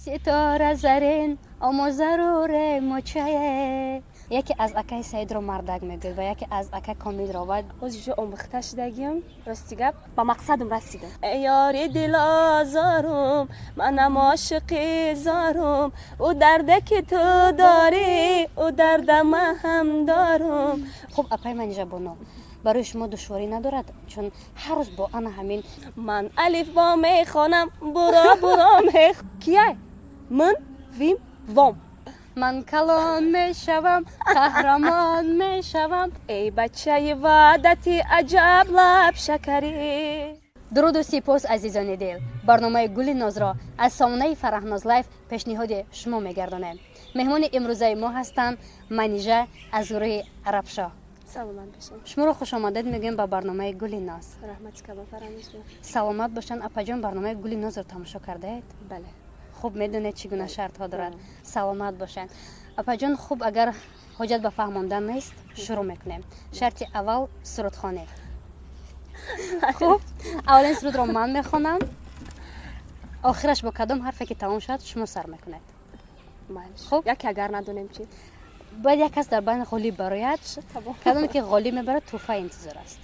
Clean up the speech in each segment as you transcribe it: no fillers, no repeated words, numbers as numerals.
Ситора зарин омо заруре мочае. Яке аз акаи Саидро мардак мегӯяд ва яке аз ака Комилро ва Ҳозир омӯхта шудагиам, рости гап, ба мақсадам расидам. Эй ёри дилозорум, манам ошиқи зорум, ӯ дарде ки ту дорӣ, ӯ дарда ман ҳам дорум. Хуб, апаи Манижа Боно, барои шумо душворӣ надорад, чун ҳар рӯз бо ана ҳамин Ман алифбо мехонам, буро буро мех кияй мин вим вом. Ман калон мешавам, қаҳрамон мешавам. Эй бачаи ваъдати, аҷаб лаб шакарӣ. Дуруду сипос, азизони дил. Барномаи Гули Нозро аз сомонаи Фараҳноз Лайф пешниҳоди шумо мегардонем. Меҳмони имрӯзаи мо ҳастанд Манижа аз гурӯҳи Арабшоҳ. Саломат бошед. Шуморо хушомадед мегӯем ба барномаи Гули Ноз. Раҳмати калон, Фараҳноз. Саломат бошанд, апаҷон. Барномаи Гули Нозро тамошо кардаед? Бале. Хуб, медонед, чӣ гуна шартҳо дорад. Саломат бошанд, апаҷон. Хуб, агар ҳоҷат ба фаҳмондан нест, шурӯъ мекунем. Шарти аввал сурудхонӣ. Хуб, аввалин сурудро ман мехонам, охираш бо кадом ҳарфе ки тамом шавад, шумо сар мекунед. Хуб. Яке агар надонем чӣ? Бояд як кас дар байни ғолиб барояд. Кадоме ки ғолиб мебарад, тӯҳфа интизор аст.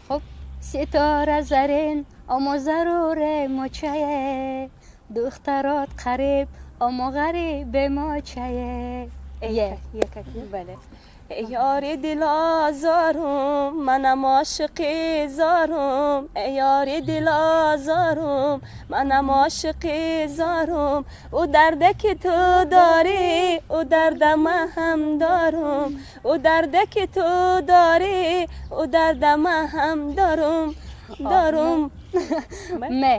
Хуб. Ситора зарин омо заруре мочае, духтарот қариб омо ғарибе мочае. Е. Бале. Эй ёри дилозорум, манам ошиқи зорум, эй ёри дилозорум, манам ошиқи зорум, ӯ дарде ки ту дорӣ, ӯ дарда ман ҳам дорум, ӯ дарде ки ту дорӣ, ӯ дарда ман ҳам дорум, дорум. Ме.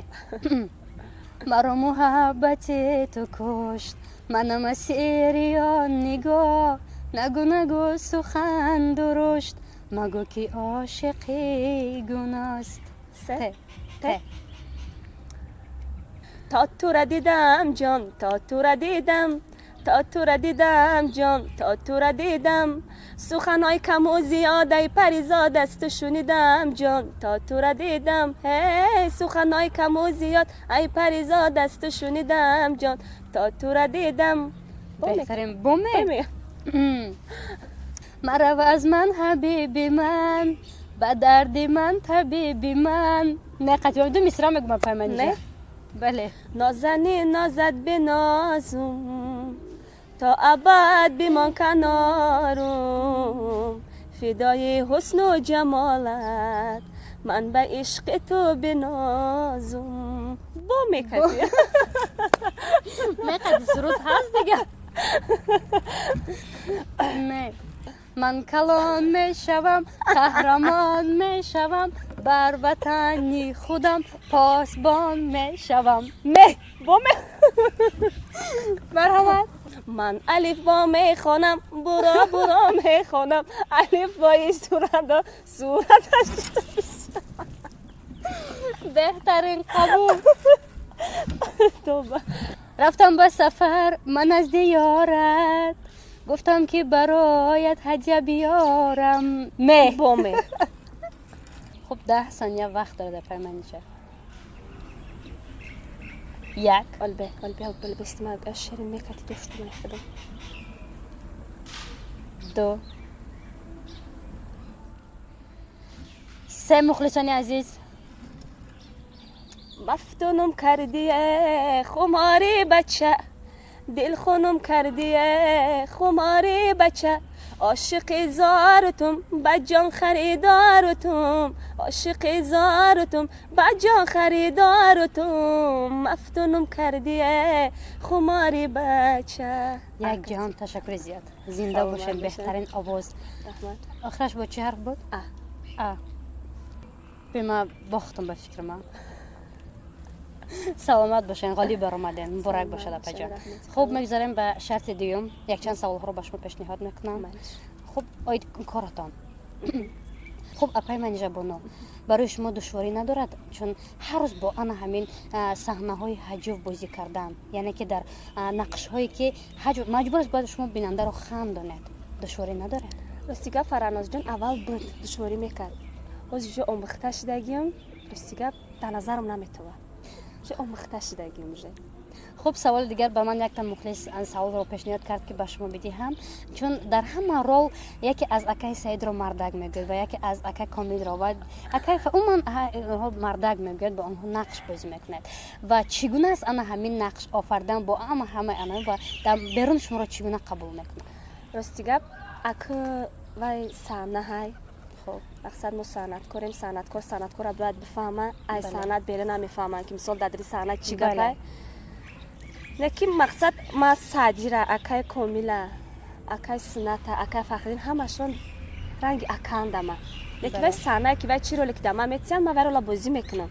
Маро муҳаббати ту кушт, манам асири он нигоҳ, нагу, нагу сухан дурушт, магӯ ки ошиқӣ гуност. Се. Те. То тура дидам, ҷон, то тура дидам, то тура дидам, ҷон, то тура дидам, суханҳои каму зиёдай паризод аз ту шунидам, ҷон, то тура дидам, ҳей, суханҳои каму зиёд ай паризод аз ту шунидам, ҷон, то тура дидам. Беҳтарин. Боме. Марав аз ман, ҳабиби ман, ба дарди ман табиби ман. Не, қатъи ду мисра мегӯм, апай Манижа. Не? Бале. Нозани нозат бинозум, то абад бимон канорум, фидои ҳусну ҷамолат ман ба ишқи ту бинозум. Бо мекардӣ. Меқади суруд ҳаст дига. Не. Ман калон мешавам, қаҳрамон мешавам, бар ватани худам посбон мешавам. Ме, бо ме. Марҳамат. Ман алифбо мехонам, буро буро мехонам, алифбои суратро сураташ. Беҳтарин, қабул. Тоба. Рафтам ба сафар ман аз диёрат, гуфтам ки бароят ҳадя биёрам. Ме. Бо ме. Хуб, 10 сония вақт дорад апай Манижа. Як. Олбе, олбе, олбе, бестима шери мекати дошту мехудам. Ду, се. Мухлисони азиз. Мафтунум кардие, хумори бача, дилхунум кардие, хумори бача, ошиқи зорутум, ба ҷон харидорутум, ошиқи зорутум, ба ҷон харидорутум, мафтунум кардие, хумори бача. Як ҷаҳон ташаккури зиёд, зинда Саломат бошед. бошед. Беҳтарин овоз. Раҳмат. Охираш бо чӣ ҳарф буд? А. А. Бема бохтам, ба фикри ман. Саломат бошен, ғолиб баромадем, муборак бошад, апаҷон. Хуб, мегузарем ба шарти дуюм. Якчанд саволҳоро ба шумо пешниҳод мекунам. Хуб, оид коратон. Хуб, апаи Манижа Боно, барои шумо душворӣ надорад, чун ҳар рӯз бо ана ҳамин саҳнаҳои ҳаҷв бозӣ кардан, яъне ки дар нақшҳое ки ҳаҷв маҷбур аст, бояд шумо бинандаро хандонед, душворӣ надорад? Рости гап, Фараҳнозҷон, аввал буд, душворӣ мекард. Ҳозир уже омӯхта шудагиам, рости гап, дар назарам наметовад, уже омӯхта шудагиам уже. Хуб, саволи дигар. Ба ман якта мухлис саволро пешниҳод кард, ки ба шумо бидиҳам, чун дар ҳама рол яке аз акаи Саидро мардак мегӯяд ва яке аз акаи Комилро ва акаи умуман онҳо мардак мегӯяд, ба онҳо нақш бозӣ мекунад. Ва чӣ гуна аст ана ҳамин нақш офардан бо ама ҳамаи ана ва дар берун шуморо чӣ гуна қабул мекунад? Рости гап, ака, вай саҳна ҳай. Хуб. Мақсад, мо санъаткорем, санъаткор санъаткора бояд бифаҳма. Ай санъат бере намефаҳманд, ки мисол дар дари саҳна чӣ гапай. Лекин мақсад, ма Саъдира, акаи Комила, акаи Сината, акаи Фахриддин, ҳамашон ранги акаандама. Лекин вай саҳнае ки вай чӣ роле ки дар ман метиҳанд, ман вай рола бозӣ мекунам.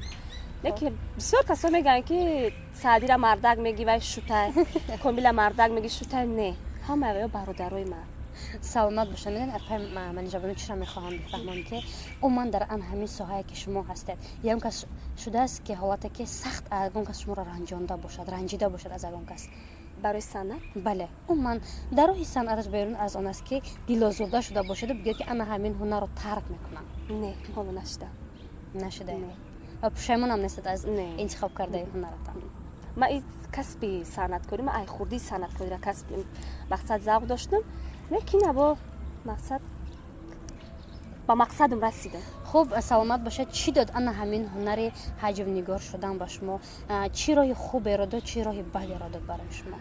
Лекин бисёр касо мегӯянд, ки Саъдира мардак меги, вай шутай, Комила мардак меги, шутай. Не, ҳамаи ваё бародарои ман. Саломат бошад. Медонед, апай Манижабону, чиро мехоҳам бифаҳмам, ки умуман дар ан ҳамин соҳае ки шумо ҳастед, ягон кас шудааст, ки ҳолате ки сахт ягон кас шуморо ранҷонда бошад, ранҷида бошад аз ягон кас? Барои санъат? Бале, умуман дар роҳи санъат аз берун аз он аст, ки дилозурда шуда бошаду бигӯяд, ки ана ҳамин ҳунарро тарк мекунам. Не, ҳоло нашуда. Нашуда ва пушаймонам нестед аз Не. интихоб кардаи ҳунаратон? Ман и касби санъаткорӣ, ман ай хурдии санъаткориро касб, мақсад, завқ доштам, лекин або мақсад, ба мақсадам расидам. Хуб, саломат бошад. Чӣ дод ана ҳамин ҳунари ҳаҷвнигор шудан ба шумо? Чӣ роҳи хуберо дод, чӣ роҳи бадеро дод барои шумо?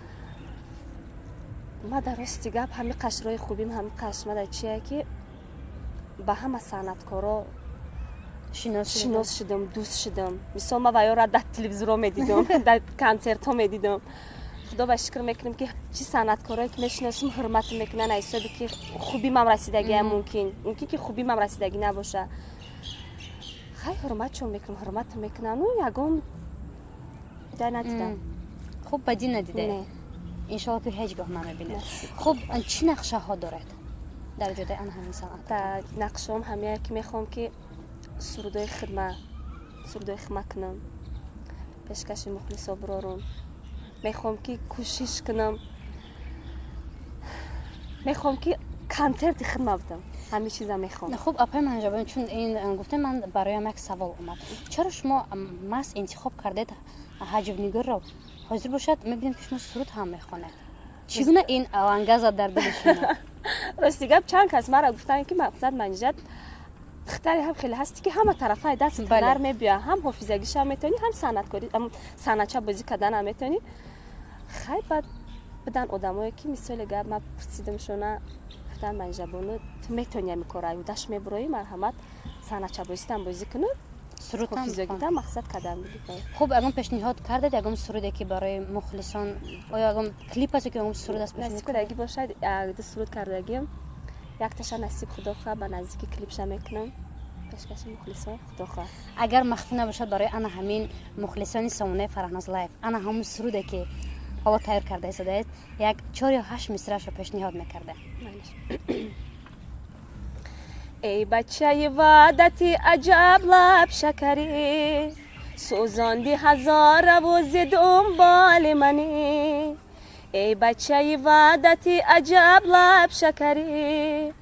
Ма дар рости гап, ҳами қашрои хубим, ҳами қаш ма дар чие, ки ба ҳама санъаткоро шинос? Шинос шудам, дӯст шудам. Мисол, ма ваёра дар телевизорҳо медидам, дар консертҳо медидам. Худо ба шукр мекунем, ки чӣ санъаткорое ки мешиносум, ҳурматм мекунанд, аз ҳисоби ки хубимам расидагиам. Мумкин ки хубимам расидагӣ набоша. Хай, ҳурматшон мекунам, ҳурматм мекунам. Ну, ягон дар надидам. Хуб, бадӣ надида? Не. Иншолло, ки ҳеҷ гоҳ намебинед. Насиб. Хуб, чӣ нақшаҳо доред дар ҷодаи ана ҳамин санъат? Дар нақшаом ҳамяе, ки мехоҳам, ки сурудои хидма кунам, пешкаши мухлисо бирорум. Мехоҳам, ки кӯшиш кунам, мехоҳам, ки консерти хидма будам, ҳамин чиза мехоҳам. Хуб, апай Манижабону, чун ин гуфтем, ман бароям як савол омад: чаро шумо маҳз интихоб кардед ҳаҷвнигорро? Ҳозир бошад, мебинем, ки шумо суруд ҳам мехонед. Чӣ гуна ин аланга зад дар дили шумо? Рости гап, чанд кас мара гуфтанд, ки мақсад, Манижат, духтаре ҳам хеле ҳасти, ки ҳама тарафаи даст ҳунар мебиёя, ҳам ҳофизагиша метавонӣ, ҳам санъаткорӣ, санъатча бозӣ карданам метавонӣ. Хай, баъд будан одамое, ки мисоли гап, ман пурсидамшона, гуфтам: «Манижабону, ту метавонӣ ҳамин кора, юдаш мебуроӣ, марҳамат, санъатча бозитам бозӣ куну ҳофизагита мақсад кардам». Хуб, ягон пешниҳод кардед, ягон суруде, ки барои мухлисон, оё ягон клип аст ки ягон суруд аст? Насиб кардагӣ бошад, ду суруд кардагим. Якташа, насиб, худо хоҳад, ба наздики клипша мекунам, пешкаши мухлисон, худо хоҳад. Агар махфӣ набошад, барои ана ҳамин мухлисони сомонаи Фараҳноз Лайф ана ҳамун суруде, ки ҳоло тайёр карда истодаед, як чор ё ҳашт мисраашро пешниҳод мекарда. Эй бачаи ваъдати, аҷаб лаб шакарӣ, сӯзонди ҳазораву зи дунболи манӣ. Эй бачаи ваъдати, аҷаб лаб шакарӣ,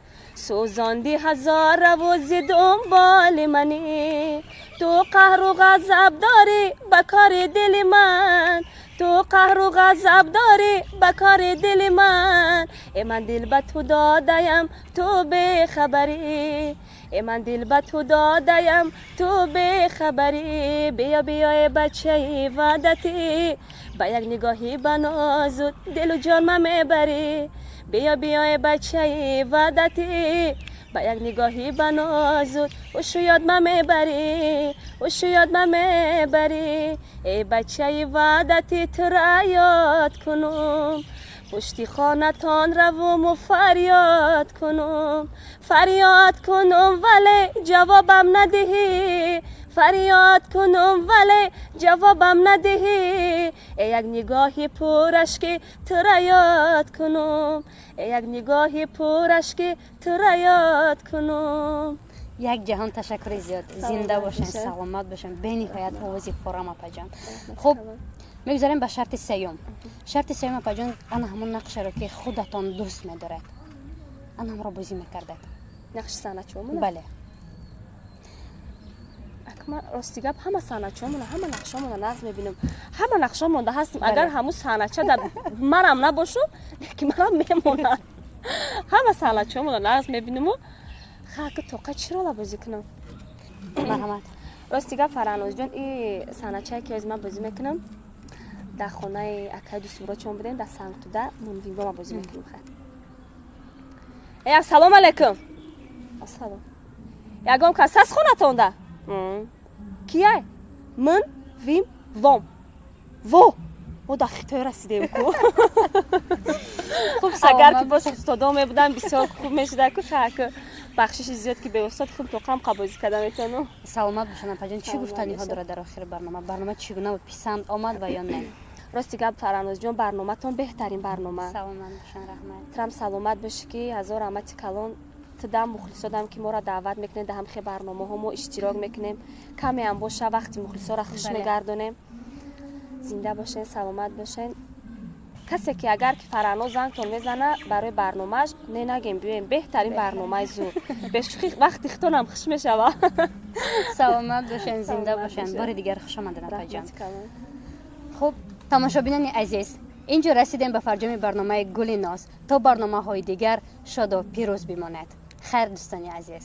сӯзонди ҳазораву зи дунболи манӣ. Ту қаҳру ғазаб дорӣ ба кори дили ман, ту қаҳру ғазаб дорӣ ба кори дили ман. Э, ман дил ба ту додаям, ту бехабарӣ, э, ман дил ба ту додаям, ту бехабарӣ. Биё, биё, э бачаи ваъдатӣ, ба як нигоҳи банозу дилу ҷонма мебарӣ. Биё, биё, э бачаи ваъдатӣ, ба як нигоҳи банозу ҳушу ёдма мебарӣ, ҳушу ёдма мебарӣ. Эй бачаи ваъдати, тура ёд кунум, пушти хонатон равуму фарёд кунум, фарёд кунум, вале ҷавобам надиҳӣ, фарёд кунум, вале ҷавобам надиҳӣ. Э, як нигоҳи пурашки тура ёд кунум, э, як нигоҳи пурашки тура ёд кунум. Як ҷаҳон ташаккури зиёд, зинда бошен, саломат бошен. Бениҳоят овози форам, апаҷон. Хуб, мегузарем ба шарти сеюм. Шарти сеюм, апаҷон, ана ҳамон нақшаро, ки худатон дӯст медоред, ана ҳамро бозӣ мекардед. Нақши санъатчиомона? Бале. Ман, рости гап, ҳама саҳначаҳомона, ҳама нақшаҳомона нағз мебинам, ҳама нақшаҳо монда ҳастем. Агар ҳамун саҳнача дар манам набошум, лекин манам мемонам. Ҳама саҳначаҳомона нағз мебинаму хаки тоқа чӣ рола бозӣ кунам? Марҳамат. Рости гап, Фараҳнозҷон, и саҳначае ки ҳози ман бозӣ мекунам, дар хонаи акаи дӯстмуродчон будем, дар Сангтуда мунвингома бозӣ мекунем. Хай, э, ассалому алайкум. Ассалом. Ягон кас ҳаст хонатонда? Кияй? Мын, вим, вом, во. Мо дар Хитой расидем ку. Хуб. Агар ки боз устодо мебудам, бисёр хуб мешуда ку. Хаку, бахшиши зиёд, ки беустод хуб тоқам қабозӣ карда метавонам. Саломат бошанд, апаҷон. Чӣ Саломат гуфтаниҳо бошед. дорад дар охири барнома? Барнома чӣ гуна буд, писанд омад ва ё не? Рости гап, Фараҳнозҷон, барноматон беҳтарин барнома. Саломат бошанд, раҳмат. Трам саломат бошӣ, ки ҳазор раҳмати калон тудам, мухлисодам, ки моро даъват мекунед, дар ҳамхе барномаҳо мо иштирок мекунем, камеам боша, вақти мухлисоро хуш мегардонем. Зинда бошен, саломат бошен. Касе ки агар ки Фараҳноз зангтон мезана барои барномааш, не нагем, биёем. Беҳтарин барномаи зур, бешӯхӣ, вақти хитонам хуш мешава. Саломат бошен, зинда Саломат бошен. бошед. Бори дигар хуш омадед, апаҷон. Раҳмати калон. Хуб, тамошобинони азиз, инҷо расидем ба фарҷоми барномаи Гули ноз. То барномаҳои дигар шоду пирӯз бимонед. Хайр, дӯстони азиз.